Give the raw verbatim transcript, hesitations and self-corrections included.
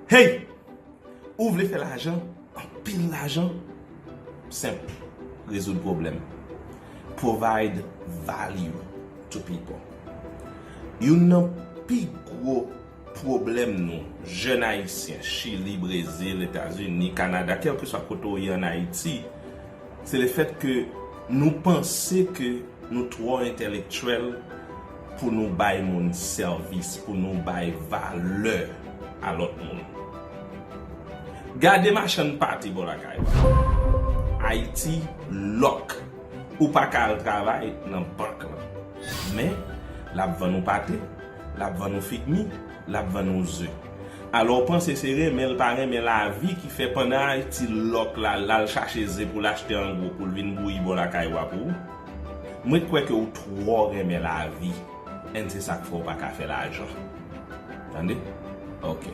Hey! Ou vle fè lajan? Anpil lajan? Senp. Rezoud pwoblèm. Provide value to people. Youn nan pi gwo pwoblèm nou, jèn ayisyen, Chili, Brezil, Etazini, Kanada, kèlkeswa kote w ye ann Ayiti, se lefèt ke nou panse ke nou twò entèlektyèl pou nou bay moun sèvis, pou nou bay valè a lòt moun. Gade machann pate bò lakay ou a. Ayiti lòk. Ou pa ka al travay nan bank lan. Men, l ap vann ou pate, l ap vann ou figmi, l ap vann ou ze. Alò, w panse se renmen l pa renmen lavi ki fè pandan Ayiti lòk la, l al chache ze pou l achte an gwo pou l vin bouyi bò lakay ou a pou ou? Mwen kwè ke w twò renmen lavi, and se sa k fè w pa ka fè lajan. Tande? Ok.